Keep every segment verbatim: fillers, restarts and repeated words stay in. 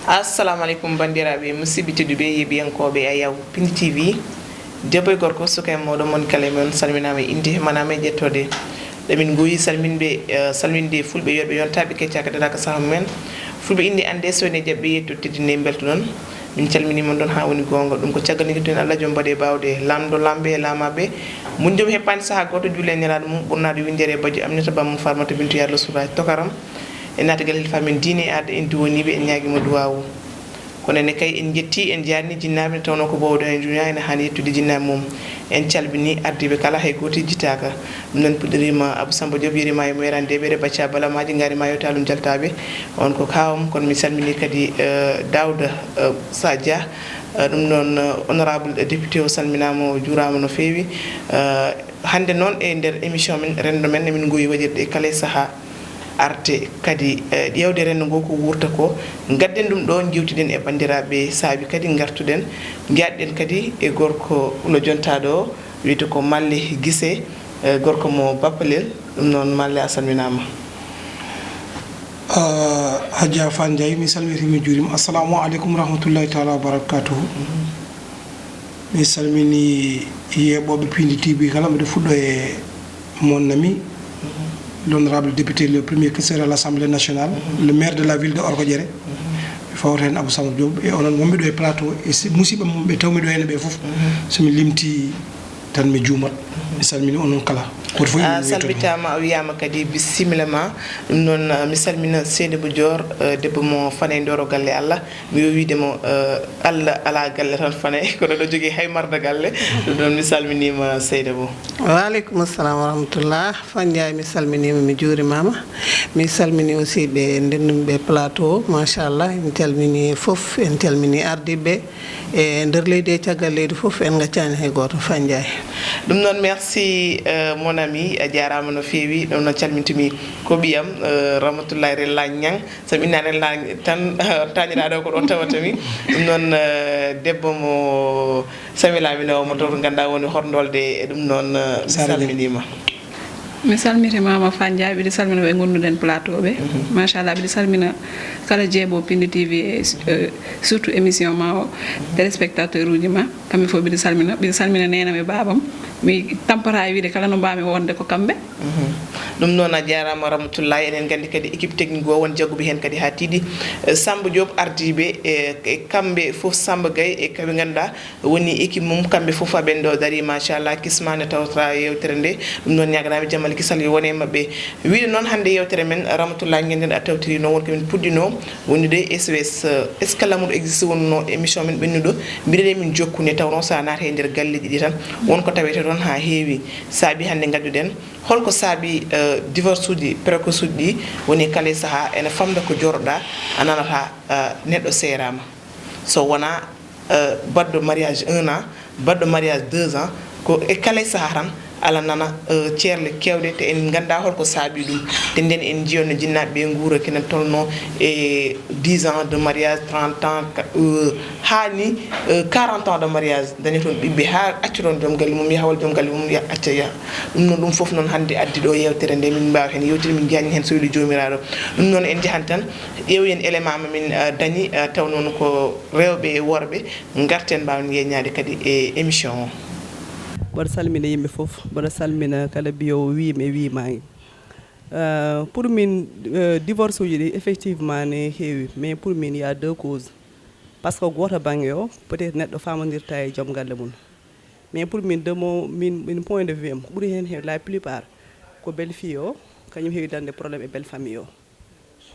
Assalamu aleykum, banndiraaɓe musidɓe tedduɓe, yeeɓiyankooɓe Ayaw Pindi T V. Debbo e gorko, suka e mawɗo, mon kala e mon salminaama e innde, manaama e ƴettoode. Ɗo min ngowi salminɓe, eh, salminde fulɓe yooɓe yontaɓe keccaaka daraaka saha mumen. Fulɓe innde annde so ene jaɓɓi yetto teddinde e mbelto noon. Min calminii mon ɗoon haa woni goonga. Ɗum ko caggal nde njettuɗen Allah joom mbaɗe baawɗe, laamɗo laamɓe e laamaaɓe. Mun joom heppaani saha gooto juule e nelaaɗo mum, ɓurnaaɗo winndere e bajjo Aminata Ba mum Farmata Bintu Yallo Suraaji Tokaram. E naatagol hilifaaɓe men diine e aada, en duwaniiɓe, en ñaagii mo duwaawu. Kono ene kay, en njetti, en jaarni jinnaaɓe, nde tawnoo ko bowɗo en dunya, ene haani yettude jinnaaɓe mum. En calminii ardiiɓe kala, hay gooto yejjitaaka. Ɗum noon puɗɗoriima Abou Samba Diop, yeriima e mo yerande ɓeɗe bacca balamaaji, ngariima e yewtaalum jaltaaɓe. On ko kaawam, kono mi salminii kadi, eh, Daouda, eh, Sadia. Eh, ɗum noon, eh, honorable député o salminaama, o juuraama no feewi. Eh, hannde noon e nder émission men, renndo men, emin ngowi waɗirde e kala e sahaa. Arte kadi, eh, ƴeewde renndo ngo ko wuurta ko. Ngadden ɗum ɗo, njeewtiden e banndiraaɓe saabi kadi ngartuɗen. Njaaɗɗen kadi e gorko no jontaaɗo o, wiyetee ko Malle Gise, eh, gorko mo Bappalel. Ɗum noon, Malle, a salminaama. Ah, Hajja Fan Ndiaye, mi salmitii, mi juuriima. Assalamu aleykum wa rahmatullahi taala wa barakatuhu. Mi salmini yeeɓooɓe Pindi T V kala, mbiɗo fuɗɗo e mon ami, l'honorable député, le premier questeur à l'Assemblée nationale, le maire de la ville de Orgoƴere. Mi fawta heen Abou Samad Diop e onon wonɓe ɗo e plateau, e si-, musidɓe mum ɓe tawmi ɗo heen ɓe fof. So mi limti tan mi juumat. Mi salmini onon kala. Gooto fof A ina wiyetoo ɗum. Salmitaama, a wiyaama kadi bisimilla ma. Ɗum noon, ah, mi salmina Seynabou Dior, eh, debbo mo Fanay Ndoro galle Allah. Mi wiide mo, eh, Allah alaa galle tan Fanay, kono no jogii hay marde galle. Ɗum noon, mi salminiima, Seynabou. Wa aleykum assalam wa rahmatullah. Fan Ndiaye, mi salminiima, mi juurimaama. Mi salmini aussi ɓe ndennduɓe plateau, machallah. En calmini fof, en calmini ardiiɓe e nder leydi e caggal leydi fof, en ngaccaani hay gooto, Fan Ndiaye. Ɗum noon, merci, euh, mon ami, a jaaraama no feewi. Ɗum noon calmintumi ko ɓiyam, euh, Ramatoulaye Rella Niang. So mi innaani Rella tan, taaniraaɗo ko ɗo tawata mi. Ɗum noon, euh, debbo mo Samila mi no mo to ngannduɗaa woni horndolde e ɗum noon, euh, mi Sara Dieng. Salminiima. Mi salmitimaama Fan Ndiaye, mbiɗa salmina ɓe ngonnduɗen plateau ɓe. Mhm. Machallah, mbiɗa salmina kala jeeɓo Pindi T V, e, euh, surtout émission ma o, téléspectateur uji ma, kamɓe fof mbiɗa salmina. Mbiɗa salmina neenam e baabam. Mi tampata e wiide kala no mbaami wonde ko kamɓe. Mhm. Ɗum noon a jaaraama Ramatullahi, eɗen nganndi kadi équipe technique o won jagguɓe heen kadi haa tiiɗi. Eh, Samba Diop ardiiɓe, e, e kamɓe fof Samba Gaye e kamɓe ngannduɗaa woni équipe mum, kamɓe fof aɓen ɗo darii, machallah, kisma nde tawata yeewtere nde. Ɗum noon ñaaganaama jammal kisal yo wone e maɓɓe. Wiide noon hannde yeewtere men, Ramatullahi Ngennden a tawtiri noon won ko min puɗɗino wondude e S O S. Est-ce que lamour existe wonno émission men ɓennuɗo? Mbiɗen e min jokku nde tawnoo so a naati e nder galleeji ɗi tan, won ko tawete toon haa heewi. Saabi hannde ngadduɗen, holko saabi, eh, divorce uji, précoce uji ɗi woni kala e sahaa ene famda ko joroɗa, a nanata, eh, neɗɗo seeraama. So wonaa, eh, baɗɗo mariage un an, baɗɗo mariage deux ans, ko e kala e sahaa tan, ala nana, eh, ceerle keewɗe, te en nganndaa holko saabi ɗum. Te nden en njiyon no jinnaaɓe ɓe nguura kina tolno e dix ans de mariage, trente ans, ka-, eh, haa ni, eh, quarante ans de mariage, daña toon ɓiɓɓe haa acca toon joom galle mum yaha, walla joom galle mum ya-, acca yaha. Ɗum noon, ɗum fof noon hannde addi ɗo yeewtere nde, min mbaawa heen yeewtide, min njañi heen sowli Joomiraaɗo. Ɗum noon en njahan tan, ƴeewen élément ma min, eh, dañi, eh, taw noon ko rewɓe e worɓe, ngarten mbaawen yeñaade kadi e émission o. Mboɗo salmina yimɓe fof, mboɗo salmina kala mbiyowo wiimi e wiimaange. Euh, pour min, euh, divorce uji ɗi, effectivement, ne heewi, mais pour min, il y a deux causes. Parce que gooto bannge o, peut-être neɗɗo faamondirta e joom galle mum. Mais pour min, de mon, min, min point de vue am, ko ɓuri heen heew, la plupart, ko belle fille o, kañum heewi dañde problème e belle famille o.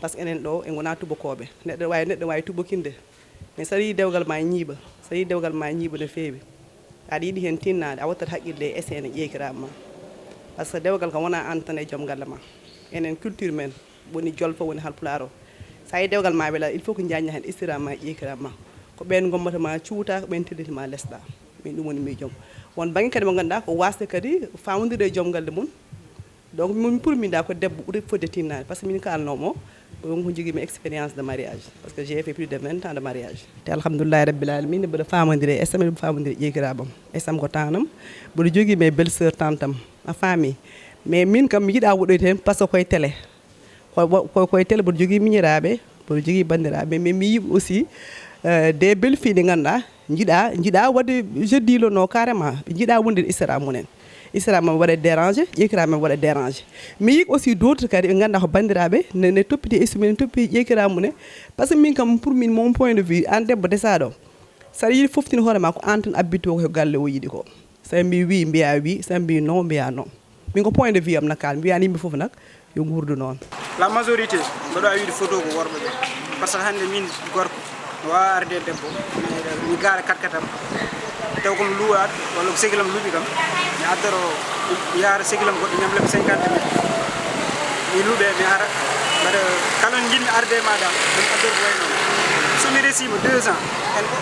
Parce que enen ɗo, en ngonaa tubakooɓe. Neɗɗo waawi, neɗɗo waawi tubakinde. Mais so a yii dewgal ma ñiiɓa, so a yii dewgal ma ñiiɓa no feewi, aɗa yiɗi heen tinnaade, a wattat haqqille e ese ene ƴeekiraama ma. Parce que dewgal kam wonaa aan tan e joom galle ma. Enen culture men, woni jolfo, woni halpulaar o. So a yii dewgal ma wela, il faut que njañña heen istiraama ma, ƴeekiraama ma. Ko ɓeen ngommata ma cuuta, ko ɓeen telliti ma lesɗa. Min ɗum woni miijom. Won bannge kadi mo ngannduɗaa ko waasde kadi faamondirde e joom galle mum. Donc, min, pour min, da ko debbo ɓuri fodde tinnaade, parce que min kaalnoomo, ko won ko jogiimi expérience de mariage, parce que j'ai fait plus de vingt ans de mariage. Te alhamdulillahi rabbil alamina, mboɗo faamondire e esam, mboɗo faamondire e ƴeekiraaɓam. Esam ko taanam, mboɗo jogii mes belle-sœur, tante am, a faami. Mais min kam mi yiɗaa woɗɗoyde heen, parce que koye télé. Koye wo-, koye, koye télé mboɗo jogii miñiraaɓe, mboɗo jogii banndiraaɓe, mais mi yii aussi, euh, des belles filles ɗe ngannduɗaa, njiɗaa, njiɗaa waɗde, je dis le non carrément, ɓe njiɗaa wonde e sera mumen. Sera mum waɗa dérangé, ƴeekira mum waɗa dérangé. Mi yii aussi d'autres kadi ɓe ngannduɗaa ko banndiraaɓe, ne, ne toppiti e summen, ne toppiti ƴeekira mumen. Parce que min kam, pour min, mon point de vue, aan debbo desaaɗo, so aɗa yiɗi foftin hoore ma, ko aan tan abbito ko galle o yiɗi ko. So ɓe mbii wi, mbiyaa wi, so ɓe mbii non, mbiyaa non. Min ko point de vue am nak kaal, mi wiyaani yimɓe fof nak yo nguurdu noon. La majorité, mboɗo waawi wiide photo ko worɓe ɓe. Parce que hannde min gorko, mi waawaa arde e debbo, mi gaara kat katam, taw ko mi luuwaaɗo, walla ko sekilam luuɓi kam, mi addoro, mi yahara sekilam goɗɗo ñamlami cinquante mille. Mi luuɓe, mi ara, mbaɗa kala njiɗmi arde e ma dal, mi addoro ko wayi noon. So mi resiima deux ans, en ko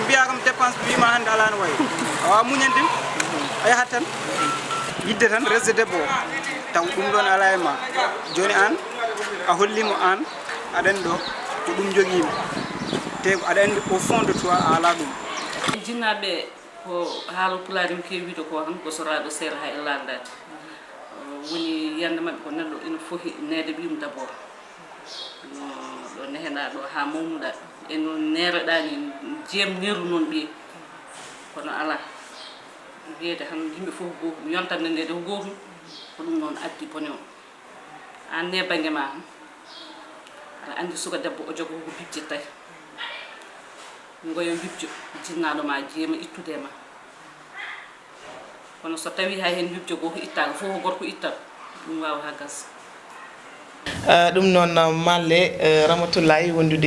mbiyaa kam dépense, wiima hannde alaa no wayi. A waawaa muñande, a yahat tan. Yidde tan resde debbo o, taw ɗum ɗoon alaa e ma. Jooni aan, a holliimo aan, aɗa anndi ɗo ko ɗum jogiimi. Te aɗa anndi au fond de toi a alaa ɗum. Jinnaaɓe ko haala pulaar en keewi wiide ko tan, ko soraaɗo seera haa e laandaade. Woni yiyannde maɓɓe ko neɗɗo ina foti neede ɓiyum d'abord. No ɗo neheɗaa ɗo haa mawnuɗaa. E no neereɗaa ni, jeem neeru noon ɓiye. Kono alaa. Wiyeede tan yimɓe fof ko gootum, yonta ndenndede ko gootum, ko ɗum noon addi bone o. Aan ne bannge ma tan, aɗa anndi suka debbo o jogoo ko bibje tawi. Ngoyo bibjo, jinnaaɗo ma jeema ittude e ma. Kono so tawii hay heen bibjo gooto ittaaka, fof ko gorko ittata, ɗum waawa haa gasa. Ah, ɗum noon, ah, maalle, eh, Ramatullahi wondude,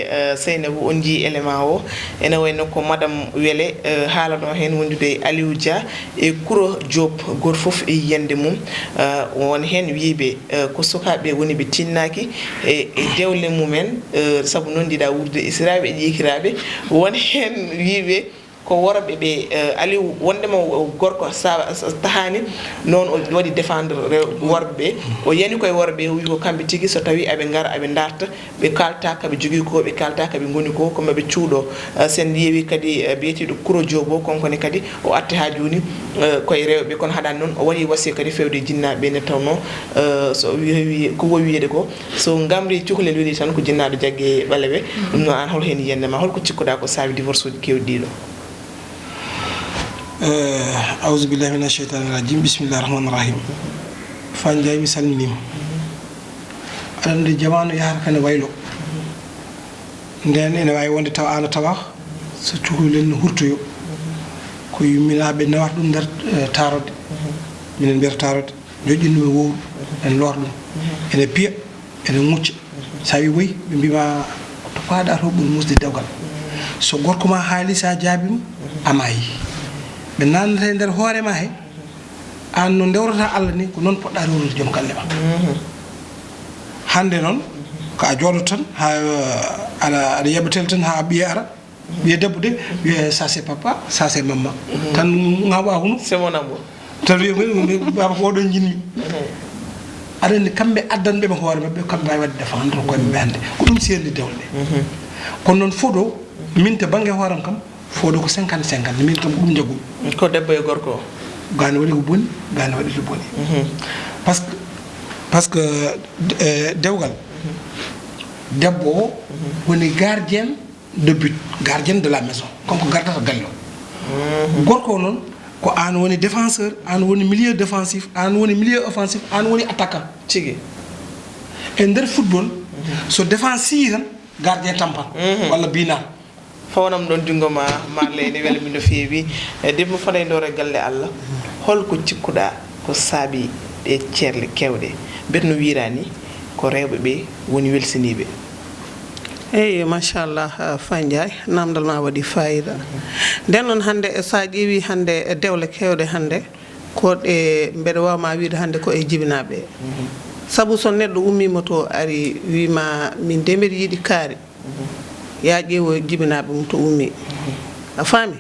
eh, Seynabou, on njii élément o. Ene wayno ko Madame Wele, eh, haalano heen wondude Aliou Dia e Kouro Diop, gooto fof e yiyannde mum. Ah, won heen wiiɓe, eh, ko sukaaɓe woni ɓe tinnaaki e, e dewle mumen, eh, sabu noon njiɗaa wuurdude e siraaɓe e ƴeekiraaɓe. Won heen wiiɓe ko worɓe ɓe, eh, Aliou, wondema o gorko sa, sa tahaani, noon o waɗi défendre rew-, worɓe ɓe. O yani koye worɓe ɓe, o wi ko kamɓe tigi, so tawi aɓe ngara, aɓe darta, ɓe kalta kaɓe jogii ko, ɓe kalta kaɓe ngoni ko, ko maɓe cuuɗo. Eh, sen ƴeewi kadi, eh, biyeteeɗo Kouro Diop o, konkone kadi o atti haa jooni, eh, koye rewɓe, kono haɗaani noon o waɗi wasiya kadi fewde e jinnaaɓe ɓe, nde tawnoo, eh, so wi-, wi-, ko wowi wiyeede ko, so ngamri cukalel weli tan ko jinnaaɗo jagge ɓalewe. Ɗum noon, aan hol heen yiyannde ma, holko cikkuɗaa ko saabi divorce uji keewɗi ɗiɗo? Eh, auzu billahi mina sheytaani rajim. Bismillahi rahmaani rahim. Fane Ndiaye, mi salminiima. Aɗa anndi, jamaanu yahata kane waylo. Ndeen ene waawi wonde tawa aan a tawaa, so cukalel no hurtoyo. Ko yumminaaɓe nawata ɗum nder, eh, taarode. Minen mbiyata taarode. Joƴƴinɗum e wowru, en loota ɗum. Ene piya, ene ŋucca. So a wi woy, ɓe mbiima to paaɗa to ɓuri muusde dewgal. So gorko ma haali, so a jaabiima, a maayi. Ɓe naatnata e nder hoore ma he, aan no ndewrata Allah ni, ko noon poɗɗa rewrude joom galle ma. Hannde noon, ko a jooɗoto tan, haa aɗa, aɗa yaɓa tele tan, haa ɓiye ara. Wiye debbo de, wiye ça c'est papa, ça c'est maman. Tan ŋawa hunu. C'est mon amour. Tan wiye, wiye, wiye, baba ko oɗon jinmi. Aɗa anndi kamɓe addanɓe ma hoore maɓɓe, kamɓe mbaawi waɗde défendre koye maɓɓe hannde. Ko ɗum seerni dewle. Kono noon fodo, min to bannge hooram kam, fodo ko cinquante cinquante, min kam ko ɗum njaggumi. Ko debbo e gorko o? Gaani waɗi ko boni, gaani waɗi ko boni. Parce que, parce que, eh, dewgal, debbo o woni gardien de but, gardien de la maison, kanko gardata galle o. Gorko o noon, ko aan woni défenseur, aan woni milieu défensif, aan woni milieu offensif, aan woni attaquant. Tigi. E nder football, so défense sii tan, gardien tampan, walla binan. Fawanam ɗoon junngo ma, maalle ene welami no feewi. E, debbo faɗa e ndoore galle Allah, holko cikkuɗaa ko saabi ɗe ceerle keewɗe? Mbete no wiiraa ni, ko rewɓe ɓe woni welsiniiɓe. Eey, machallah, ah, Fane Ndiaye, naamndal ma waɗi faayiida. Nden noon hannde, so a ƴeewi hannde e dewle keewɗe hannde, ko ɗe mbeɗa waawa ma wiide hannde ko e jibinaaɓe. Sabu so neɗɗo ummiima to ari wiima min de mbeɗa yiɗi kaari, yaa ƴeewo jibinaaɓe mum to ummi. A faami?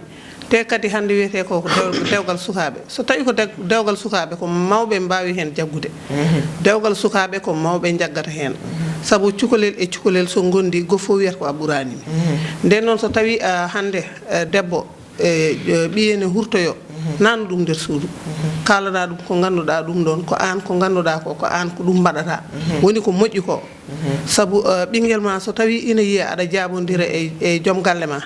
Te kadi hannde wiyetee ko dew-, dewgal sukaaɓe. So tawii ko de-, dewgal sukaaɓe, ko mawɓe mbaawi heen jaggude. Dewgal sukaaɓe ko mawɓe njaggata heen. Sabu cukalel e cukalel so ngondi, gooto fof wiyata ko a ɓuraani mi. Nden noon so tawii, ah, hannde, eh, debbo, eh, eh, ɓiye ne hurtoyo, Naanu ɗum nder suudu. Kaalana ɗum ko ngannduɗaa ɗum ɗoon, ko aan ko ngannduɗaa ko, ko aan ko ɗum mbaɗata. Woni ko moƴƴi ko. Sabu, eh, ɓinngel ma so tawii ina yiya aɗa jaabondira e, e joom galle ma,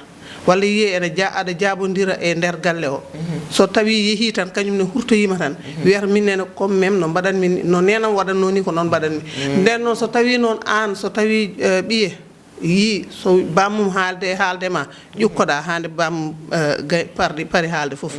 walla yiya ene ja-, aɗa jaabondira e nder galle o. So tawii yehii tan, kañum ne hurtoyiima tan, wiyata min nene comme même no mbaɗanmi ni, no neenam waɗatnoo ni ko noon mbaɗanmi. Ndeen noon so tawii noon aan, so tawii, eh, ɓiye, yii so bammum haalde e haalde ma, ƴukkoɗaa haa nde bammum, eh, gay-, pardi, pari haalde fof.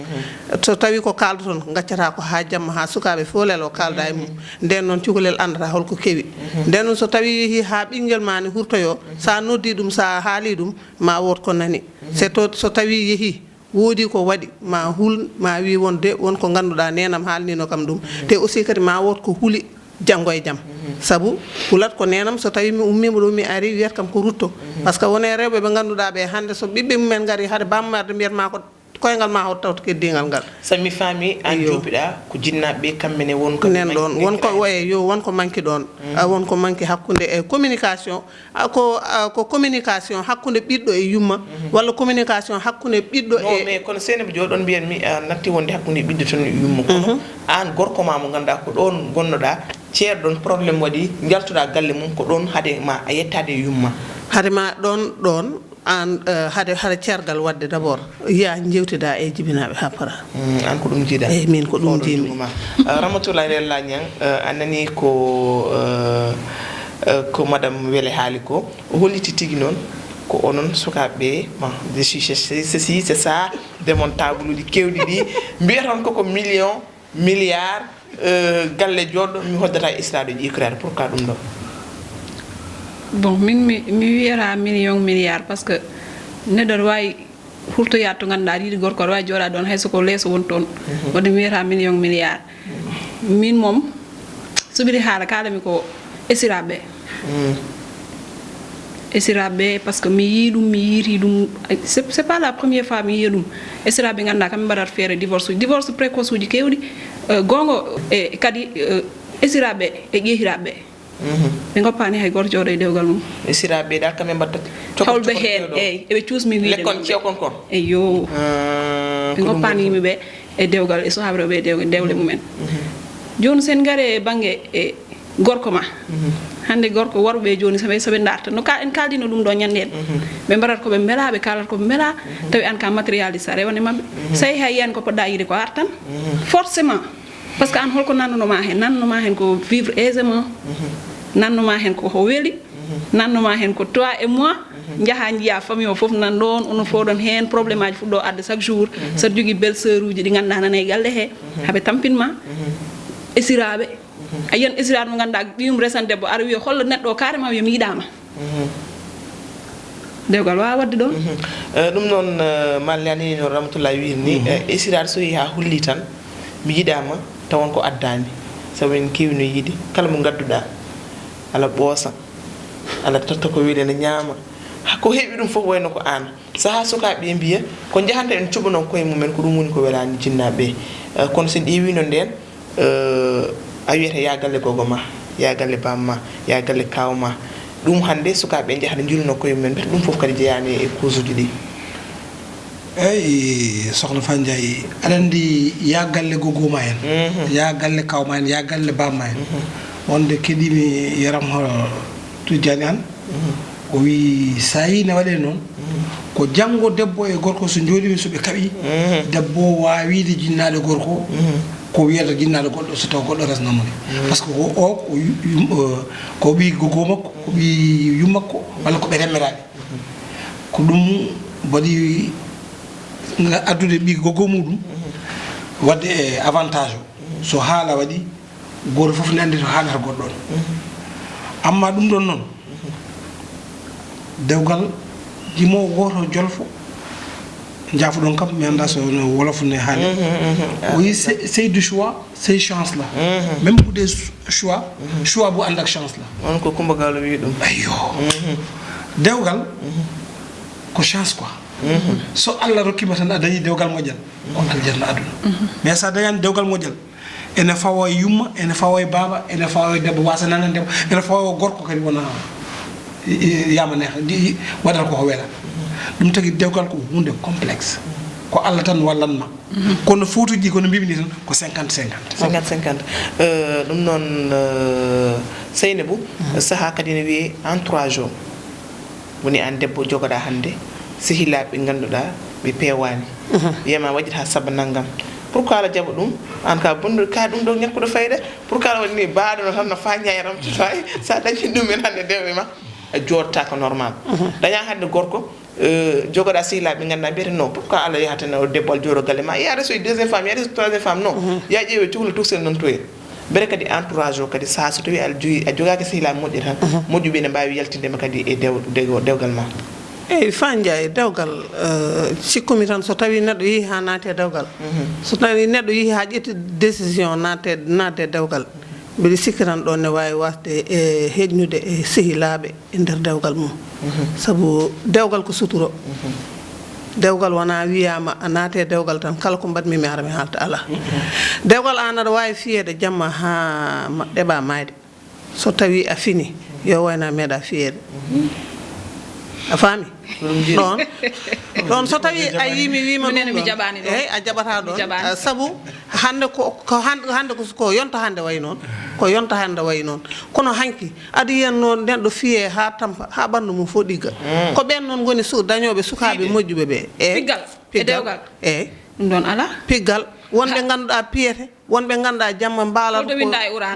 So tawii ko kaaldoton, ngaccataa ko haa jamma, haa sukaaɓe fof leloo kaalda e mum. Ndeen noon cukalel anndata holko kewi. Ndeen noon so tawii yehii haa ɓinngel ma ne hurtoyoo, so a noddii ɗum, so a haalii ɗum, ma wood ko nani. C'est to, so tawii yehii, woodi ko waɗi, ma hul, ma wii won de, won ko ngannduɗaa neenam haalnino kam ɗum. Te aussi kadi ma wood ko huli janngo e jam. Sabu hulat ko neenam, so tawii mi ummiima ɗo, mi ari, wiyat kam ko rutto. Parce que wonee rewɓe ɓe ngannduɗaa ɓe, hannde so ɓiɓɓe mumen ngari, hade bammarde mbiyat ma ko koyngal ma hoto tawto keddiingal ngal. So mi faami, aan Iyo. Joopiɗaa ko jinnaaɓe ɓe, kamɓe ne won ko ɓe Nen manki ɗoon, won ko, ɓe waye, yo, won ko manki ɗoon. A, won ko manki hakkunde e communication. A, ko, a, ko communication hakkunde ɓiɗɗo e yumma, walla communication hakkunde ɓiɗɗo Non, e mais kono Seynabou Diop, ɗoon mbiyan mi, a natti wonde hakkunde ɓiɗɗo tan e yumma. Kono aan gorko ma mo ngannduɗaa ko ɗoon ngonnoɗaa, ceer ɗoon problème waɗi, njaltuɗaa galle mum, ko ɗoon hade ma a yettaade e yumma. Hade ma ɗoon, ɗoon, aan, eh, hade, hade ceergal waɗde d'abord, yaa njeewtidaa e jibinaaɓe haa para. Mm, aan ko ɗum njiiɗaa? Eey, min ko ɗum Fawɗo njiimi. Juuma. Eh, Ramatoulaye Rella Niang, eh, a nani ko, eh, eh, ko Madame Wele haali ko. O holliti tigi noon ko onon sukaaɓe ɓe, bon, je suis ceci, ceci, c'est ça, demontaabuuji keewɗi ɗi. Mbiyata on koko million, milliard, eh, galle jooɗɗo, mi hoddata estiraaɗo ƴiikiraade. Pourquoi ɗum ɗo? Bon, min mi, mi wiyata million, milliard, parce que neɗɗo aɗa waawi hurtoyaade to ngannduɗaa aɗa yiɗi gorko, aɗa waawi jooɗaade ɗoon, hay so ko leeso woni toon. Waɗde mi wiyata million, milliard. Min moom, soɓiri haala, kaalami ko esiraaɓe ɓe. Esiraaɓe ɓe, parce que mi yii ɗum, mi yiiti ɗum. C'est, c'est pas la première fois mi yiya ɗum. Esiraaɓe ɓe ngannduɗaa kam ɓe mbaɗata feere divorce uji, divorce précoce uji keewɗi. Eh, goonga, e kadi, eh, esiraaɓe ɓe e ƴeehiraaɓe ɓe. Ɓe ngoppaani hay gooto jooɗo e dewgal mum. Esiraaɓe ɓe dal kamɓe mbaɗta cokot-, holɓe cokot-, heen, cokot-, eey, eɓe cuusmi wiide lekkoon mum. Cewkon kon. Eyo. Ah, ɓe ko ɗum ngoppaani woni yimɓe ɓe e dewgal, e sukaaɓe rewɓe e dewgal, dewle mumen. Jooni, so en ngari e bannge e gorko ma. Hannde gorko, worɓe ɓe jooni, so ɓe, so ɓe ndarta, no ka-, en kaaldino ɗum ɗo ñannde en. Ɓe mbaɗata ko ɓe mbelaa, ɓe kaalata ko ɓe mbelaa, tawi aan ka matérialiste, a rewan e maɓɓe. So a yehii haa yiyan ko poɗɗaa yiide ko, a artan. Forcément. Parce que aan, holko nannuno ma heen? Nannuno ma heen ko vivre aisément. Nannuno ma heen ko, ko weli. Nannuno ma heen ko toi et moi. Njaha njiya famille o fof nan ɗoon, onon fof ɗon heen, problème aji fuɗɗo adde chaque jour. Saɗa jogii belle-sœur uji ɗi ngannduɗaa nana e galle he, haɓe tampin ma. Esiraaɓe. A yiyan esiraaɗo mo ngannduɗaa ɓiyum resan debbo, ara wiya hollo neɗɗo o carrément wiya mi yiɗaama. Dewgal waawaa waɗde ɗoon. Eh, ɗum noon, eh, Maliani no Ramatoulaye wiiri ni, eh, esiraaɗo so yehi haa holli tan, mi yiɗaama, tawon ko addaani. Sabu en keewi no yiide, kala mo ngadduɗaa, ala ɓoosa, ala totta ko weli ene ñaama. Ha ko heɓi ɗum fof wayno ko aan. Sahaa sukaaɓe ɓe mbiya, ko njahanta en cuɓanon koye mumen, ko ɗum woni ko welaani jinnaaɓe ɓe. Eh, kono so en ƴeewi no ndeen, Eh, a wiyata, "Yaa galle gogo ma, yaa galle bamma, yaa galle kaaw ma." Ɗum hannde sukaaɓe ɓe njahata njulno koye mumen, mbiyata ɗum fof kadi jeyaani e cause uji ɗi. Eyi, Sokhna Fa Ndiaye, aɗa anndi, yaa galle gogo ma en, yaa galle kaaw ma en, yaa galle bamma en. Wonde keɗiimi Yaram Ho Tijjani Aan, o wii, so a yii ne waɗee noon, ko janngo debbo e gorko so njooɗiima, so ɓe kaɓii, debbo o waawa wiyde jinnaaɗo gorko, ko wiyata jinnaaɗo goɗɗo, so taw goɗɗo resnaa mo ni. Par ce que ko o, ko yu-, yum-, eh, ko ɓii gogo makko, ko ɓii yum makko, walla ko ɓe remmeraaɓe. Ko ɗum waɗi nga addude ɓii gogo muɗum, waɗde e avantage o. So haala waɗi, gooto fof ne anndi to haaɗata goɗɗo on. Amma ɗum ɗon noon, dewgal jimoowo gooto jolfo, njaafoɗon kam, mi anndaa so no wolof ne haali. O wi, c'est, c'est du choix, c'est chance la. Même bu dee choix, choix bu ànd ak chance la. On ko Kumba Gawlo wi ɗum. Ayyo. Dewgal ko chance quoi. So Allah rokkiima tan a dañi dewgal moƴƴal, on aljanna aduna. Mais so a dañaani dewgal moƴƴal, ene fawo e yumma, ene fawo e baaba, ene fawo e debbo, wasa nanan debbo, ene fawo e gorko kadi wona, i-, i-, yama neexa, di-, i-, waɗata koko wela. Ɗum tagi dewgal ko hunde complexe. Ko Allah tan wallan ma. Kono footuuji ɗi, kono mbimi ni tan, ko cinquante cinquante. Cinquante cinquante. Ɗum noon, Seynabou, sahaa kadi ne wiyee entourage o. Woni aan debbo jogoɗaa hannde sehilaaɓe ɓe ngannduɗaa ɓe peewaani. Wiyama waɗit haa saba nanngam. Pourquoi aɗa jaɓa ɗum? Aan ka bonɗo, ka ɗum ɗo ñakkuɗo fayda. Pourquoi aɗa waɗi ni baaɗo no tan no faaña e ram tutoy? Sa dañi ɗum en hannde dewɓe ma, a jooɗata ko normal. Daña hannde gorko, eh, jogoɗaa sehilaaɓe ɓe ngannduɗaa mbiyata non, pourquoi aɗa yahata no debbo aɗa jooɗo galle ma? Yaade so e deuxième femme, yaade so troisième femme, non. Ya ƴeewe cukalel tokosel noon toye. Mbele kadi entourage o kadi, saha so tawi aɗa jogii, a jogaaki sehilaaɓe moƴƴo tan, moƴƴuɓe ene mbaawi yaltinde ma kadi e dew-, dew-, dewgal ma. Eyi, Fa Ndiaye, dewgal, eh, cikkumi tan so tawi neɗɗo yehi ha naati e dewgal, so tawi neɗɗo yehi ha ƴetti décision naate, naatde e dewgal, mbiɗa sikki tan ɗon ne wawi wasde e heƴnude e sehilaaɓe e nder dewgal mum. Sabu dewgal ko suturo. Dewgal wona wiyama a naate e dewgal tan, kala ko mbaɗmi mi ara mi haalta, ala. Dewgal an aɗa wawi fiyede jamma ha ma-, ɗeɓa mayde. So tawi a fini, yo wayno a meeɗa fiyeede. A faami? Ɗon, ɗon so tawi a yii mi wiima ɗum ɗon, eyi, a jaɓata ɗon. Sabu hannde ko, ko hannde, hannde ko, ko yonta hannde wayi noon. Ko yonta hannde wayi noon. Kono hanki, aɗa yiya noon neɗɗo fiyee haa tampa, haa ɓanndu mum fof ɗigga. Ko ɓeen noon ngoni su-, dañooɓe sukaaɓe moƴƴuɓe ɓe. Eyi. Piggal e dewgal. Eyi. Ɗum ɗon alaa. Piggal. Wonɓe ngannduɗaa piyete. Wonɓe ngannduɗaa jamma mbaalata ko,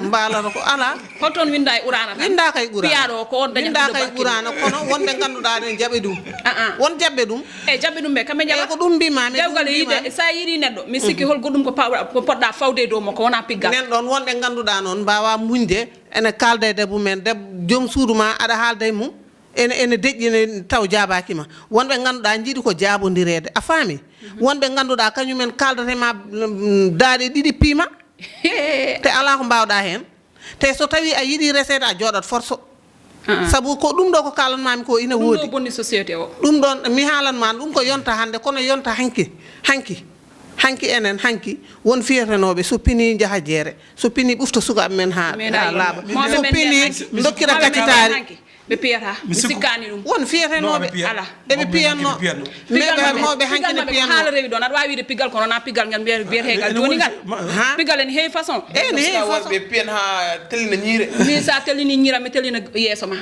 mbaalata ko alaa. Holto winda e Qur'aana tan? Winndaaka e Qur'aana. Piyaaɗo o ko on dañata. Winndaaka e Qur'aana, kono wonɓe ngannduɗaa ene jaɓi ɗum. Won jaɓɓe ɗum. Eyi, jaɓɓe ɗum ɓe, kamɓe njaɓa. Eyi, ko ɗum mbiimi ma, min. Dewgal e yiide, so a yiɗi neɗɗo, mi sikki hol goɗɗum ko paw-, ko poɗɗa fawde e dow makko, wona piggal. Nden ɗon wonɓe ngannduɗaa noon mbaawaa muñde, ene kaalda e debbo mum en, deb-, joom suudu ma aɗa haalda e mum. Ene, ene deƴƴi, ene taw jaabaaki ma. Wonɓe ngannduɗaa njiɗi ko jaabondireede. A faami? Wonɓe ngannduɗaa kañum en kaaldata e ma, mm, daaɗe ɗiɗi piima. Te alaa ko mbaawɗaa heen. Te so tawii a yiɗii reseede, a jooɗat forso. Sabu ko ɗum ɗo ko kaalanmaami ko ina woodi. Ɗum ɗo bonni société o. Ɗum ɗoon mi haalan ma, ɗum ko yonta hannde, kono yonta hanki, hanki. Hanki enen, hanki won fiyetenooɓe so pinii njaha jeere, so pinii ɓufta sukaaɓe men haa, haa laaɓa. So pinii ndokkira kacitaari. Ɓe piyata. Mi sikkaani ɗum. Won fiyetenooɓe. Ala. Eɓe piyatnoo. Mawɓe hanki ne piyatnoo. Haala rewi ɗoon. Aɗa waawi wiide piggal kono wonaa piggal ngal mbiyetee ngal jooni ngal. Piggal ene heewi façon. Eyi, ne heewi façon. Ɓe piyan haa tellina ñiire. Min so a tellini ñiire, mi tellina yeeso ma.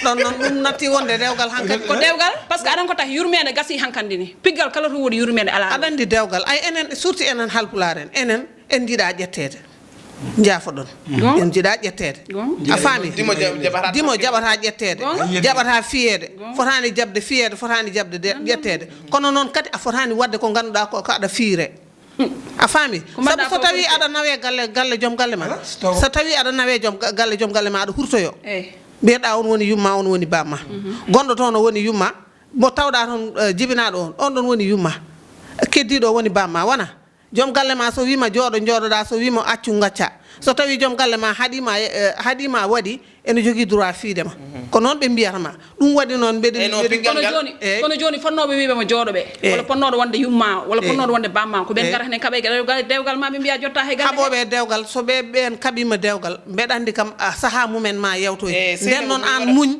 Ɗon noon ɗum natti wonde dewgal hankadi. Ko dewgal, parce que aɗa anndi ko tahi yurmeende gasii hankadi ni. Piggal kala to woodi yurmeende alaa. Aɗa anndi dewgal. Ay, enen, surtout enen Haalpulaar en. Enen, en njiɗaa ƴetteede. Njaafoɗon. En njiɗaa ƴetteede. A faami? Dimo ja-, jaɓata. Dimo jaɓata ƴetteede. Jaɓata fiyeede. Fotaani jaɓde fiyeede, fotaani jaɓde de-, ƴetteede. Kono noon kadi a fotaani waɗde ko ngannduɗaa ko, ko aɗa fiire. A faami? Sabu so tawii aɗa nawee galle, galle joom galle ma. So tawii aɗa nawee joom ga-, galle joom galle ma, aɗa hurtoyoo. Eyi. Mbiyeɗaa on woni yumma, on woni bamma. Gonɗo toon o woni yumma. Mo tawɗaa toon, eh, jibinaaɗo on, on ɗon woni yumma. Keddiiɗo o woni bamma, wona? Joom galle ma so wiima jooɗo, jooɗoɗaa, so wiima accu, ngacca. So tawii joom galle ma haɗiima, eh, haɗiima waɗi, ene jogii droit fiide ma. Ko noon ɓe mbiyata ma. Ɗum waɗi noon mbeɗen. Kono jooni, kono jooni fotnooɓe wiiɓe mo jooɗo ɓe. Walla potnooɗo wonde yumma, walla potnooɗo wonde bamma. Ko ɓeen ngarata heen kaɓa e dewgal, dewgal ma ɓe mbiya jotta he galle. Haɓooɓe e dewgal, so ɓe ɓeen kaɓiima dewgal, mbeɗa anndi kam, ah, sahaa mumen ma yewtoy. Nden noon aan muñ.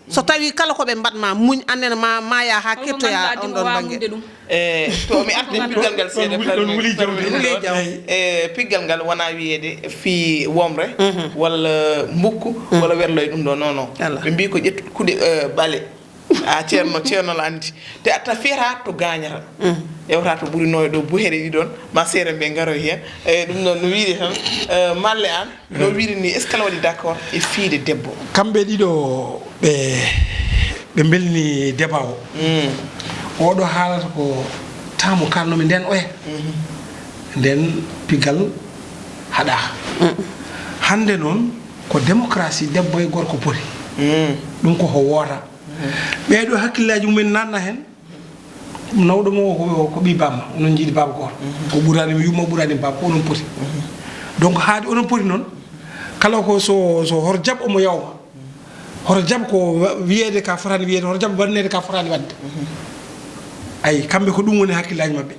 So tawii kala ko ɓe mbaɗ ma muñ, aan ne ma, ma yaa haa kettoyaa on ɗon bannge. E to mi arti piggal ngal seeɗa. Ɗon wuli jawdi. Wuli jawdi. E piggal ngal wona wiyeede fii womre, walla mbukku, walla werloy ɗum ɗo, non, non. Ɓe mbii ko ƴettu kuɗe, eh, ɓale. A ceerno, ceerno la anndi. Te atta fiyata to gaañata. Ƴewata to ɓuri nooyo ɗo buhere ɗi ɗon, ma seere mbe ngaroy heen. E ɗum ɗon no wiide tan, eh, malle aan. No wiiri ni, est-ce que aɗa waɗi d'accord e fiide debbo? Kamɓe ɗiɗo ɓe, ɓe mbelni débat o. Oɗo haalata ko temps mo kaalnomi nden oya. Nden piggal haɗaaka. Hannde noon ko démocratie, debbo e gorko poti. Ɗum ko ko woota. Ɓeeɗo hakkillaaji mumen naatna heen. Nawɗo mo o ko, ko ɓii bamma, onon njiidi baaba gooto. Ko ɓuraani mi yumma, ɓuraani mi baaba, ko onon poti. Donc haadi onon poti noon, kala ko so, so hoto jaɓ omo yawma. Hoto jaɓ ko wa-, wiyeede ka fotaani wiyeede, hoto jaɓ waɗneede ka fotaani waɗde. Ayi, kamɓe ko ɗum woni hakkillaaji maɓɓe.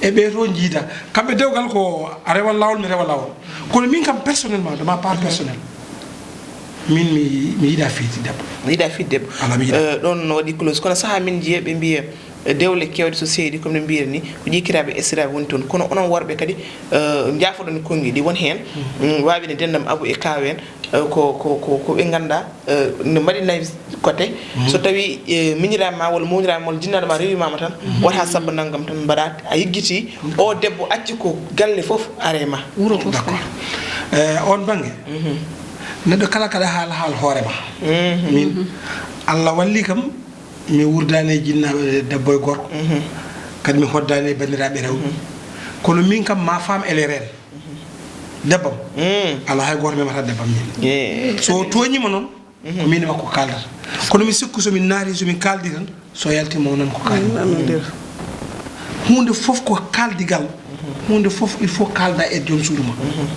E ɓee to njiida, kamɓe dewgal ko a rewa laawol, mi rewa laawol. Kono min kam personnellement, de ma part personnelle, min mi, mi yiɗa fiiti debbo. Mi yiɗa fiiti debbo. Ala, mi yiɗa. Eh, ɗon no waɗi close. Kono saha min njiye ɓe mbiye, dewle keewɗe so seedi, comme no mbiyir ni, ko ƴeekiraaɓe esiraaɓe woni toon. Kono onon worɓe kadi, eh, njaafoɗon e konngi ɗi, won heen, mm, waawi ne denndam Abu e Kaaw en, eh, ko, ko, ko, ko ɓe nganndaa, eh, no mbaɗi nayi côté. Mhm. So tawi, eh, miñiraaɓe ma walla mawniraaɓe ma walla jinnaaɗo ma rewi ma tan, mhm, wata sabba nanngam tan mbaɗa, a yiggitii, o debbo acci ko galle fof are ma. Wuro fof. D'accord. Eh, on bannge, mhm, neɗɗo kala kaɗa haala, haal hoore ma. Mhm. Min, mhm, Allah walli kam, mi wurdaani e jinnaaɓe debbo e gorko. Mhm. Kadi mi hoddaani e banndiraaɓe rewɓe. Mhm. Kono min kam, ma femme elle est reine. Mhm. Debbam. Mm. Alaa hay gooto memata debbam min. Eh. So o tooñiima noon, mhm, ko min e makko kaaldata. Kono mi sikku so min naati, so min kaaldi tan, so yaltiima o nan ko kaaldi. Mm, nanondir. Huunde fof ko kaaldigal. Mhm. Huunde fof il faut kaalda e joom suudu ma. Mhm.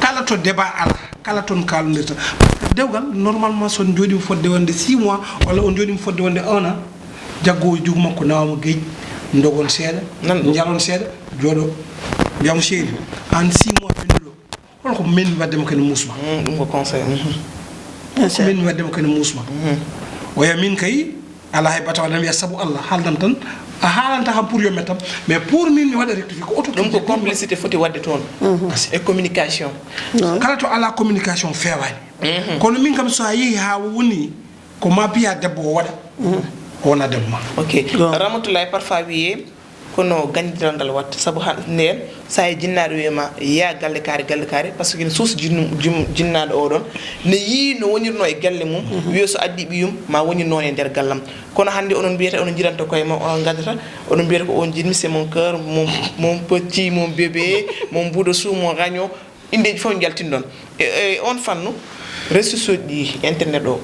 Kala to débat alaa, kala toon kaalondirta. Parce que dewgal, normalement, so on njooɗiima fodde wonde six mois, walla on njooɗiima fodde wonde un an, jaggoowo jugo makko nawa mo geej, ndogon seeɗa, nan, njalon seeɗa, jooɗo, mbiya mo, "Chéri, aan six mois ɓennuɗo, hol ko menmi waɗde ma kadi muusma?" Mm, ɗum ko conseil. Mhm. Hol ko menmi waɗde ma kadi muusma? Mhm. Oya min kay, alaa hay bata waɗan wiya sabu Allah, haaldan tan, a haalanta kam pour yo mettam, mais pour min mi waɗa rectifier ko auto. Ɗum ko complicité foti waɗde toon. Mhm. E communication. Non. Kala to alaa communication feewaani. Mhm. Kono min kam so a yehi haa woni ko ma piya debbo o waɗa, mhm, o wona debbo ma. Ok. Bon. Ramatoulaye, parfois wiyee, kono ganndiral ngal watta. Sabu han-, ndeen, so a yi jinnaaɗo wiya ma, "Yaa galle kaari, galle kaari," parce que ene suusa jinnu-, jim-, jinnaaɗo o ɗoon. Ne yii no wonirnoo e galle mum, mhm, wiya so addi ɓiyum, ma wonir noon e nder gallam. Kono hannde onon mbiyata, onon njiranta koye ma, onon ngaddata, onon mbiyata ko on jinmi, c'est mon cœur, mon, mon petit, mon bébé, mon bout de chou, mon ragno. Inndeeji fof njaltinɗon. E, e on fannu, réseaux sociaux ɗi, internet o,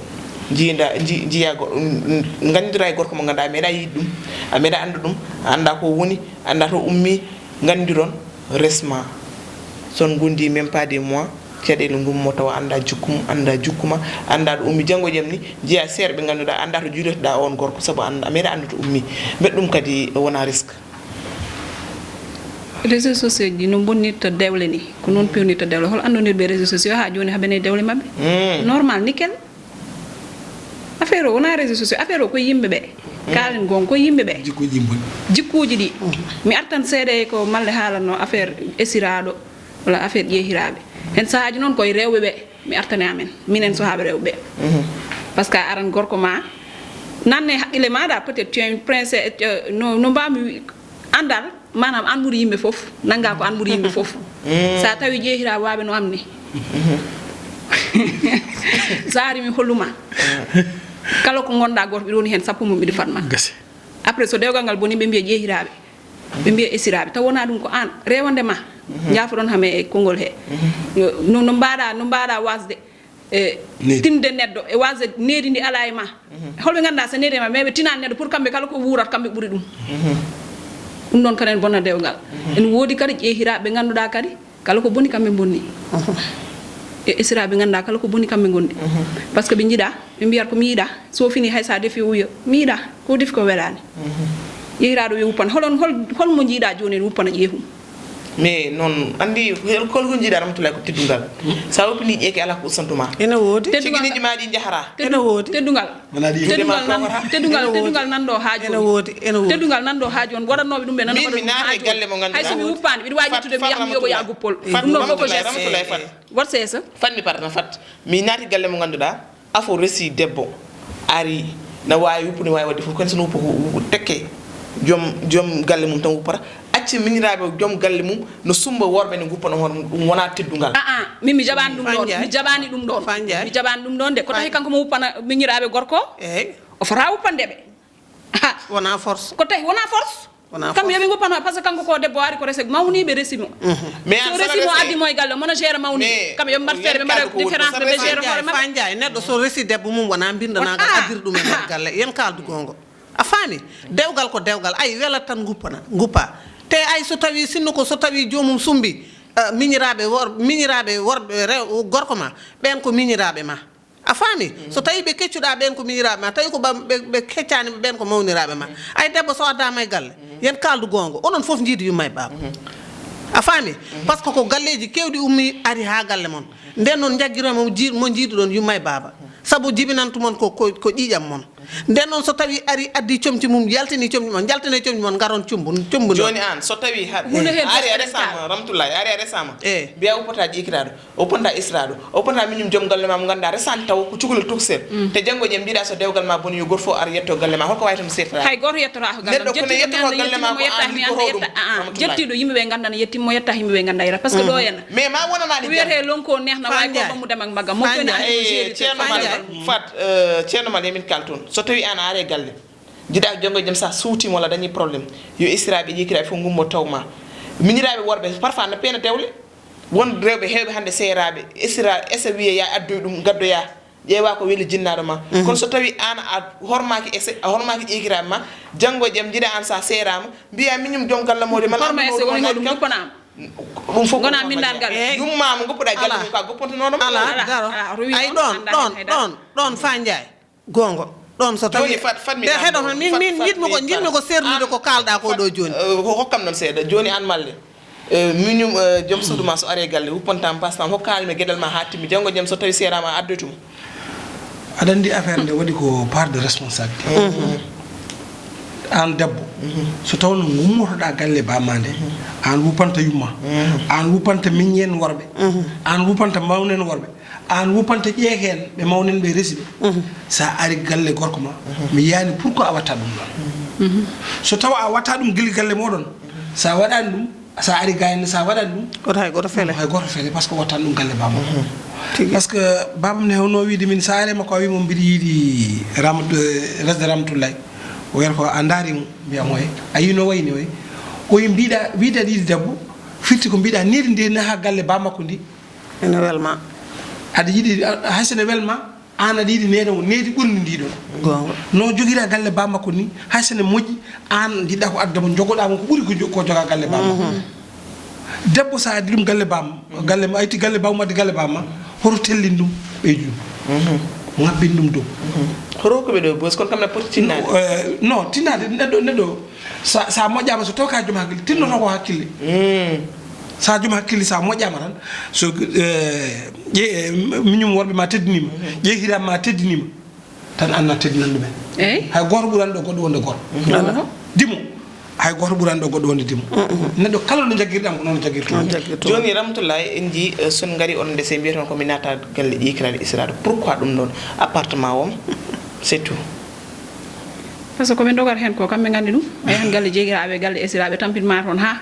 njiida, nji-, njiya go-, mm, mm, nganndira e gorko mo ngannduɗaa a meeɗa yiide ɗum, a meeɗa anndu ɗum, a anndaa ko woni, a anndaa to ummi, nganndiron resma. So on ngondi même pas des mois, caɗeele ngummo tawa anndaa jikku mum, anndaa jikku ma, anndaa ɗo ummi. Janngo e jam ni, njiya seeɗa ɓe ngannduɗaa, anndaa to juulirtoɗaa on gorko, sabu a anndaa, a meeɗa anndu to ummi. Mbeɗa ɗum kadi wona risque. Réseaux sociaux ji no bonnirta dewle ni, ko noon peewnirta dewle. Hol anndondirɓe réseaux sociaux haa jooni haɓene dewle maɓɓe? Mm. Normal, nickel. Affaire o wonaa réseaux sociaux, affaire o ko yimɓe ɓe. Mm. Kaalen goonga, ko yimɓe ɓe. Jikkuuji yimɓe. Jikkuuji ɗi. Mm. Mi artan seeɗa e ko Malle haalanno affaire esiraaɗo, walla affaire ƴeehiraaɓe. Hen sahaaji noon koye rewɓe ɓe. Mi artane amen, minen sukaaɓe rewɓe. Mhm. Parce que a aran gorko ma, nanne haqqille maaɗa, peut-être tu es une princesse, euh, no, no mbaami wi-, anndal, maanaam aan ɓuri yimɓe fof, nannga ko aan ɓuri yimɓe fof. Mm. So a tawi ƴeehiraaɓe waaɓe no am ni. Mhm. So a ari mi holluma. Mm. Kala ko ngonɗaa gorko, mbiɗa woni heen sappo mum, mbiɗa fadma. Gasi. Après, so dewgal ngal boni, ɓe mbiya ƴeehiraaɓe. Ɓe mbiya esiraaɓe, taw wonaa ɗum ko aan, rewande ma. Mhm. Njaafoɗon hame e konngol he. Mhm. No, no mbaɗa, no mbaɗa wasde, e, needi, tinde neɗɗo, e wasde needi ndi alaa e ma. Mhm. Holɓe ngannduɗaa so needi e ma, mais ɓe tinaani neɗɗo pour kamɓe kala ko wuurat, kamɓe ɓuri ɗum. Mhm. Ɗum ɗon kadi ene bona dewgal. Mhm. Ene woodi kadi ƴeehiraaɓe ɓe ngannduɗaa kadi, kala ko boni kamɓe bonni. Mhm. E esiraaɓe ngannduɗaa kala ko boni kamɓe ngondi. Mhm. Parce que ɓe njiɗa, ɓe mbiyat ko mi yiɗa, so fini hay sa defi uyo, mi yiɗa, ko defi ko welaani. Mhm. Ƴeehiraaɗo wiya wuppan, holon, hol, hol mo njiɗa jooni ene wuppana ƴeehum? Mais noon, anndi, hol, hol ko njiɗa Ramatoulaye ko teddungal. Sa wuppini ƴeeke alaa ko ustantu ma. Ene woodi. Tigi niji ma ɗi njahara. Ene woodi. Teddungal. Wona ɗi teddungal nan, teddungal, teddungal nan ɗo haaju. Ene woodi, ene woodi. Teddungal nan ɗo haaju on waɗannooɓe ɗum ɓe nan. Min mi naata e galle mo ngannduɗaa. Hay so mi wuppaani, mbiɗa waawi ittude mi yaha mi yoɓo yaha guppol. Ɗum ɗo fof ko geste. Ramatoulaye Fat. Wat seesa. Fat mi parna fat. Mi naati galle mo ngannduɗaa, afo resi debbo. Ari, na waawi wuppude, waawi waɗde fof. Kono so no wuppa ko tekke. Joom, joom galle mum tan wuppata. Acci miñiraaɓe joom galle mum no sumba worɓe ne nguppana hoore mum, ɗum wonaa teddungal. Aa, min mi jaɓaani ɗum ɗoon. Fanjaay. Mi jaɓaani ɗum ɗoon. Fanjaay. Mi jaɓaani ɗum ɗoon de. Ko tawi kanko mo wuppana miñiraaɓe gorko? Eey. O fota wuppande ɓe. Ha. Wonaa force. Ko tawi wonaa force. Wonaa force. Kam yo ɓe nguppano, parce que kanko ko debbo ari ko rese, mawniiɓe resi mo. Mhm. Mais so resi mo, addi mo e galle, mono gère mawniiɓe. Kam yo ɓe mbaɗ feere, ɓe mbaɗa différence, ɓe gère hoore maɓɓe. Fanjaay, neɗɗo so resi debbo mum wonaa mbindanaagal, ah, addir ɗum e nder galle. Yen kaaldu goonga. A faami? Dewgal ko dewgal. Ay, welat tan nguppana, nguppa. Te ay so tawi sinno ko so tawi joomum sumbi, eh, miñiraaɓe wor-, miñiraaɓe worɓe rew-, gorko ma, ɓeen ko miñiraaɓe ma. A faami? Mhm. So tawi ɓe keccuɗaa ɓeen ko miñiraaɓe ma, tawi ko ɓam-, ɓe, ɓe keccaani ɓe ɓeen ko mawniraaɓe ma. Mhm. Ay debbo so addaama e galle, mhm, yen kaaldu goonga. Onon fof njiidi yumma e baaba. Mhm. A faami? Mhm. Parce que ko galleeji keewɗi ummi ari haa galle mon. Nden noon njaggira mo jii-, mo njiiduɗon yumma e baaba. Sabu jibinantu mon ko, ko, ko ƴiiƴam mon. Nden noon, so tawi ari addi comci mum, yaltini comci mon, jaltine comci mon, ngaron cumbu, cumbu. Jooni aan, so tawi ha-, Huunde heen ari a fof resama, Ramtullaay, ari a resama. Eh. Mbiya uppataa ƴiikiraaɗo, uppataa israaɗo, uppataa miñum joom galle ma mo ngannduɗaa resaani taw ko cukalel tokosel. Te janngo e jam mbiɗa so dewgal ma boni yo gooto fof ar yetto galle ma, holko wawi toon sertiraade? Hay gooto yettotaa ko galle. Neɗɗo ko ne yettoto galle ma ko aan liggotoo ɗum. Jettiiɗo yimɓe ɓe nganndan yettiima, mo yetta yimɓe ɓe ngannda yetta. Parce que ɗo henna. Mais ma wonanaani jam. Wiyetee lonko neex na waawi ko bammu dem ak magam. Mo joni aan ko jeeri. Ceerno Mal, Fat, eh, Ceerno Mal, emin kaal toon. So tawi aan a are galle, jiɗa janngo e jam sa suuti mo la dañi problème. Yo esiraaɓe ƴiikiraaɓe fof ngummo taw ma. Miñiraaɓe worɓe parfois na peena dewle. Won rewɓe heewɓe hannde seeraaɓe, esira, ese wiye ya addoy ɗum, gaddoya, ƴeewa ko weli jinnaaɗo ma. Kono so tawi aan a hormaaki ese, a hormaaki ƴiikiraaɓe ma, janngo e jam njiɗa aan sa seeraama, mbiya miñum joom galle mo de, mala. Horma ese woni hoɗum, goppanaa ma? Ɗum fof gona mindaangal. Yumma mo goppuɗa galle mum ka goppantunooɗo ma. Ala, daro. Ay ɗon, ɗon, ɗon, ɗon fa njaay. Goonga. Ɗoon so tawi. Jooni, Fat, Fat, mi te heɗo tan, min, min njiɗmi ko, njiɗmi ko sernude ko kaalɗaa ko ɗo jooni. Eh, ko hokkam noon seeɗa. Jooni aan malle. Eh, miñum, eh, joom suudu ma so aree galle, wuppantam, pastam, hokkaani mi geɗal ma haa timmi. Janngo jam so tawi seeraama a addoytu mo. Aɗa anndi affaire nde waɗi ko part de responsabilité. Aan debbo, so tawno ngummotoɗaa galle bamma nde, aan wuppanta yumma, aan wuppanta miññeen worɓe, aan wuppanta mawnen worɓe, aan wuppanta ƴeekeen ɓe mawnen ɓe resi ɓe. So a ari galle gorko ma, mi yiyani pourquoi a watta ɗum ɗon. So tawa a watta ɗum gila galle moɗon, so a waɗani ɗum, so a ari gayne, so a waɗani ɗum, wota hay goto fele. Hay goto fele, parce que wattani ɗum galle bamma. Tigi. Parce que bamam ne hono wiide min, so a ari makko a wi mo mbiɗa yiɗi Ramat-, eh, resde Ramatullahi. O wiyata ko a ndaari mo, mbiya mo, "Oy, a yii no wayni oy?" O wi mbiɗa, wiide aɗa yiɗi debbo, firti ko mbiɗa needi nde naha galle bammakko ndi. Ene welma. Aɗa yiɗi, a-, hay so ne welma, aan aɗa yiɗi neene mo, needi ɓurndi ndi ɗon. Goonga. No jogira galle bammakko ni, hay so ne moƴƴi, aan njiɗɗa ko adda mo, jogoɗa mo ko ɓuri ko jo-, ko joga galle bammakko. Debbo so a addi ɗum galle bamma, galle ma, a itti galle bamma, addi galle bamma, hoto tellin ɗum, ɓeydi ɗum. Ŋabbin ɗum dow. Hoto hokkuɓe ɗo bos, kono kam na poti tinnaade. No, eh, no, tinnaade, neɗɗo, neɗɗo, Sa, sa moƴƴaama, so taw ka joom hakkille, tinnoto ko hakkille. Sa joom hakkille, sa moƴƴaama tan, so, eh, ƴe-, eh, miñum worɓe ma teddiniima, ƴeekiraaɓe ma teddiniima, tan aan na teddinan ɗumen. Eey. Hay gooto ɓuraani ɗo goɗɗo wonde gooto. Alaa. Dimo. Hay gooto ɓuraani ɗo goɗɗo wonde dimo. Neɗɗo kala no jaggirɗaa mo, ko noon jaggirtoo. Noon jaggirtoo. Jooni, Ramatullahi, en njii, eh, so en ngarii onon nde se mbiyata on ko mi naata galle ƴiikiraaɗo esiraaɗo. Pourquoi ɗum ɗoon? Appartement o, c'est tout. Parce que ko ɓe ndogata heen ko, kamɓe nganndi ɗum. A yahan galle jeegiraaɓe, galle esiraaɓe, tampin ma toon haa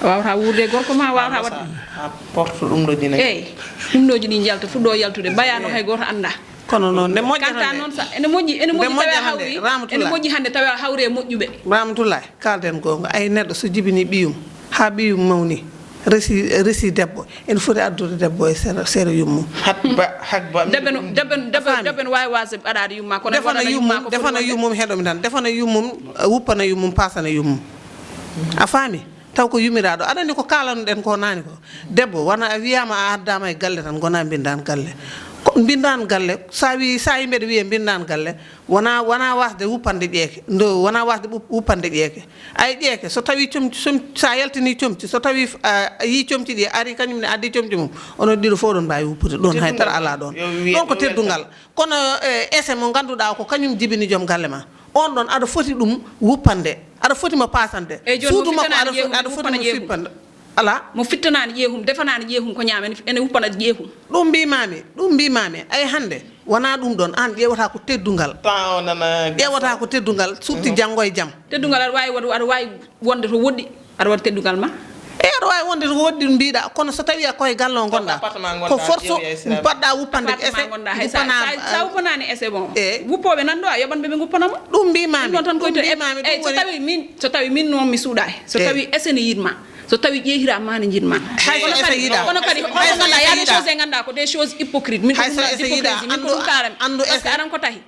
a waawata wuurde e gorko ma, a waawata waɗde. A porto ɗum ɗo dina. Eey, ɗum ɗooji ɗi njalta, fuɗɗo yaltude, bayaano hay gooto annda. Kono noon, nde moƴƴata. Kanta nde noon sa, ene moƴƴi, ene moƴƴi tawi a hawri, ene moƴƴi hannde tawi a hawri e moƴƴuɓe. Ramatullahi, kaalden goonga, ay neɗɗo so jibini ɓiyum, haa ɓiyum mawni, resi, resi debbo, ene foti addude debbo e sera, sera yummum. Hakba, hakba. Debbo no, debbo no, debbo, debbo no waawi waasde aɗaade yumma, kono defana yummum, defana yummum, heɗo mi tan. Defana yummum, wuppana yummum, pasana yummum. A faami? Taw ko yumiraaɗo. Aɗa anndi ko kaalanoɗen ko naani ko. Debbo, wona a wiyaama a addaama e galle tan, ngona mbinndaan galle. Ko mbinndaan galle, so a wii, so a yii mbeɗa wiyee mbinndaan galle, wona, wona waasde wuppande ƴeeke. Ndo, wona waasde ɓup-, wuppande ƴeeke. Ay ƴeeke, so tawii com-, com-, so a yaltinii comci, so tawii, a, a yii comci ɗi, ari kañum ne addi comci mum, onon ɗiɗo fof oɗon mbaawi wuppude. Ɗoon hay dara alaa ɗoon. Ɗoon ko teddungal. Kono, eh, ese mo ngannduɗaa ko kañum jibini joom galle ma. On ɗon, aɗa foti ɗum wuppande, aɗa foti mo pasande. Eey, jooni mo fittanaani ƴeehum, ene wuppana ƴeehum. Alaa. Mo fittanaani ƴeehum, defanaani ƴeehum ko ñaama, ene, ene wuppana ƴeehum. Ɗum mbiimaami, ɗum mbiimaami. Ay hannde, wonaa ɗum ɗon, aan ƴeewata ko teddungal. Taa o nana gasa. Ƴeewata ko teddungal, surtout janngo e jam. Teddungal aɗa waawi waɗu, aɗa waawi wonde to woɗɗi. Aɗa waɗi teddungal ma? Eey, aɗa waawi wonde ko woɗɗi mbiɗa, kono so tawii a koye galle o ngonɗa, ko force mbaɗɗa wuppande ese, sa wuppanaani ese, bon, wuppooɓe nan ɗo, a yoɓan ɓe, ɓe nguppana mo. Ɗum mbimaami, ɗum mbimaami, eey, so tawi min, so tawi min noon mi suuɗaaki, so tawi ese ne yiɗma, so tawi ƴeehiraama ma ne jiɗma. Kono kadi, kono kadi, holko ngannduɗaa, il y a des choses ɗe ngannduɗaa ko des choses hypocrites. Min ko ɗum, hypocrisie, min ko ɗum kaalami. Parce que aran ko tahi.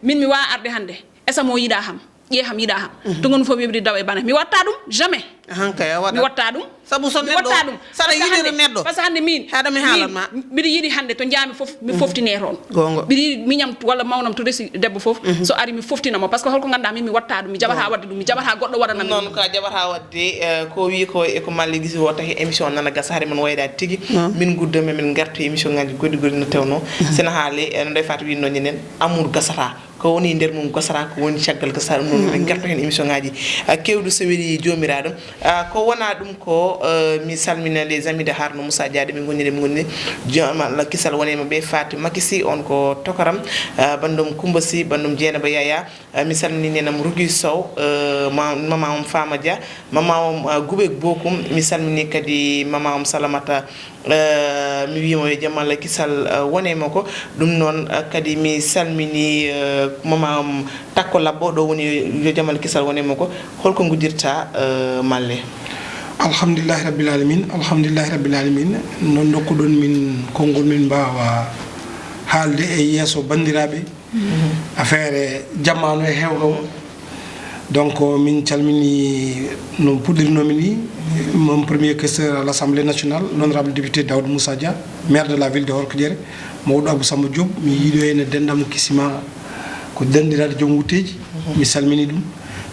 Min mi waawaa arde hannde, esa mo yiɗaa ham. Ƴee ham, yiɗaa ham. To ngonmi fof mi wiɗi daw e bana. Mi watta ɗum, jamais. Hankay a mi waɗat watta ɗum. Sabu so mi neɗɗo watta ɗum. Saɗa yiɗiri neɗɗo. Parce que hannde min haɗa mi haalan ma. Mbiɗa yiɗi hannde to njaami fof mi foftine toon. Gonga. Mbiɗa yiɗi miñam walla mawnam to resi debbo fof so ari mi foftina mo, parce que holko ngannduɗaa min mi watta ɗum, mi jaɓata waɗde ɗum, mi jaɓata goɗɗo waɗana min. Noon ko a jaɓata waɗde. Eh, ko wi ko e ko Malle Gisi o tahi émission nana gasa hade men waydaade tigi. Min guddo men min ngarto émission ngaji goɗɗi goɗɗi no tewno. Sena haali, eh, no Ndeye Fatou winno ñinen, amour gasata. Ko woni nder mum gosata, ko woni caggal gosata, ɗum noon ɓe ngarta heen émission ngaji, ah, kewɗi so weli joomiraaɗo. Ah, ko wona ɗum ko, eh, mi salmina les amis de Harno Moussa Diade, ɓe ngoni, ɓe ngoni jooma Allah kisal wone maɓɓe. Fatou Makisi, on ko tokaram, ah, bandum Kumba Si, bandum Dieynaba Yaya. Ah, mi salmini nenam Rugi Sow, eh, ma-, mama on Fama Dia, mama on, ah, Gubek Bokum. Mi salmini kadi mama on Salamata. Eh, mi wiima yo jam Allah kisal, eh, wone mo ko. Ɗum noon, eh, kadi mi salmini, eh, mama am Takko Labbo, ɗo woni yo jam Allah kisal wone mo ko. Holko nguddirta, eh, Malle? Alhamdulillahi Rabbil Alamin, Alhamdulillahi Rabbil Alamin. No ndokkuɗon min konngol min mbaawa haalde e yeeso banndiraaɓe. Affaire jamanu e hewlo. Donc min calmini no puɗɗirinomi ni, mon premier questeur à l'Assemblée nationale, l'honorable député Daoud Moussa Dia, maire de la ville de Horkodiere, mawɗo Abou Samba Diop. Mi yiiɗo ene denɗam kisima ko denɗiraade joom wutteeji. Mi salmini ɗum.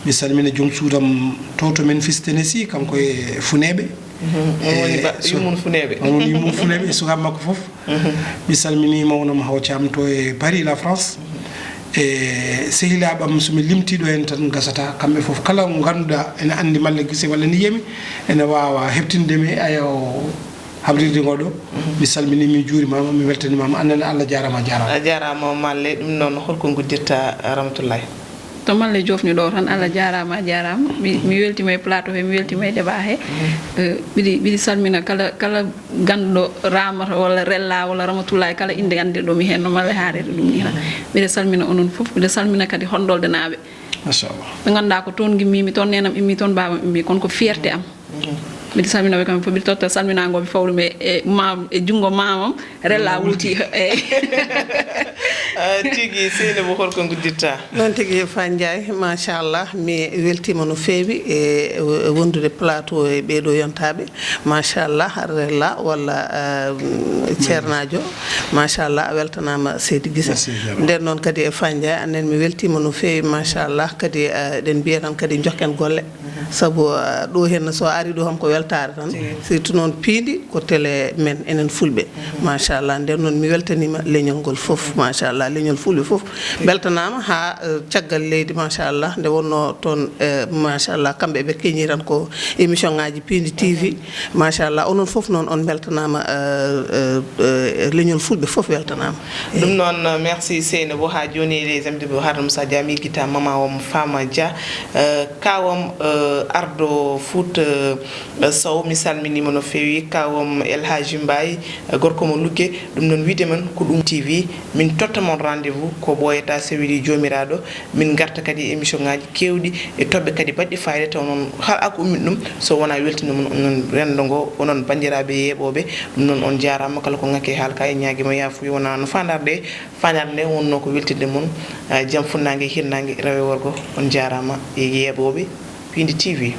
Mi salmina joom suudam to to Memphis, Tennessee, kanko e Funeeɓe. On woni yummum Funeeɓe. On woni yummum Funeeɓe e sukaaɓe makko fof. Mi salmini mawnam Haw Thiam to e Paris, la France. E sehilaaɓe am, so mi limtii ɗo heen tan gasata, kamɓe fof kala mo ngannduɗaa ene anndi Malle Gise walla ni yiyami, ene waawa heɓtinde mi e ayo habrirde ngo ɗo. Mi salmini, mi juurimaama, mi weltanimaama, annene Allah jaaraama, jaaraama. A jaaraama Malle. Ɗum noon holko nguddirta Ramatoulaye? To Malle jofni ɗo tan, Allah jaaraama, a jaaraama. Mi, mi weltima e plateau he, mi weltima e débat he. Eh, mbiɗi, mbiɗi salmina kala, kala ganndo Ramata walla Rella walla Ramatullahi, kala innde nganndirɗo mi heen no Malle haariri ɗum ni tan. Mbiɗa salmina onon fof, mbiɗa salmina kadi Honndoldenaaɓe. Machallah. Ɓe ngannduɗaa ko toon ngimmimi, toon neenam immi, toon baabam immi, kono ko fierté am. Mbiɗa salmina ɓe kamɓe fof, mbiɗa totta salminaango mi fawru mi e, e maam, e junngo maamam, Rella wulti. Eyi. Ah, tigi, Seynabou, holko nguddirta? Noon tigi, Fa Ndiaye, machallah, mi weltima no feewi e, e wondude plateau e ɓeeɗo yontaaɓe. Machallah, Rella walla, ah, ceernaajo. Machallah, a weltanaama Seydi Gise. Merci, Diallo. Nden noon kadi e Fa Ndiaye, annen mi weltima no feewi, machallah, kadi, ah, eɗen mbiya tan kadi njokken golle. Sabu, ah, ɗo henna so ari ɗo kam ko weltaare tan. Tigi. Surtout noon piindi ko télé men enen fulɓe. Machallah, nden noon mi weltanima leñol ngol fof. Machallah, leñol fulɓe fof beltanama ha, eh, caggal leydi, machallah, nde wonno toon, eh, machallah, kamɓe ɓe keñi tan ko émission ngaji piindi T V. Machallah, onon fof noon on beltanama, eh, eh, eh, leñol fulɓe fof weltanama. Ɗum noon, merci Seynabou. Ha joni les amis de Harlem Sadia mi guita mama om Fama Dia, eh, kawam, eh, Ardo Foot, eh, Sow, mi salminima no feewi. Kawam El Hadji Mbaye, eh, gorko mo Lugge. Ɗum noon wiide men ko ɗum T V, min totta mon rendez-vous ko ɓooyata so weli joomiraɗo. Min garta kadi e émission ngaji kewɗi e toɓɓe kadi baɗɗi fayida, taw noon hara ko ummin ɗum so wona weltinde mon onon rendo ngo, onon bandiraɓe yeeɓoɓe. Ɗum noon on jarama kala ko ngakki e haala ka e ñaguima yafuya wona no fandare nde. Fandare nde wonno ko weltinde mon, eh, jaam funnague e hirnague rewe worgo. On jarama e yeeɓoɓe Pindi T V.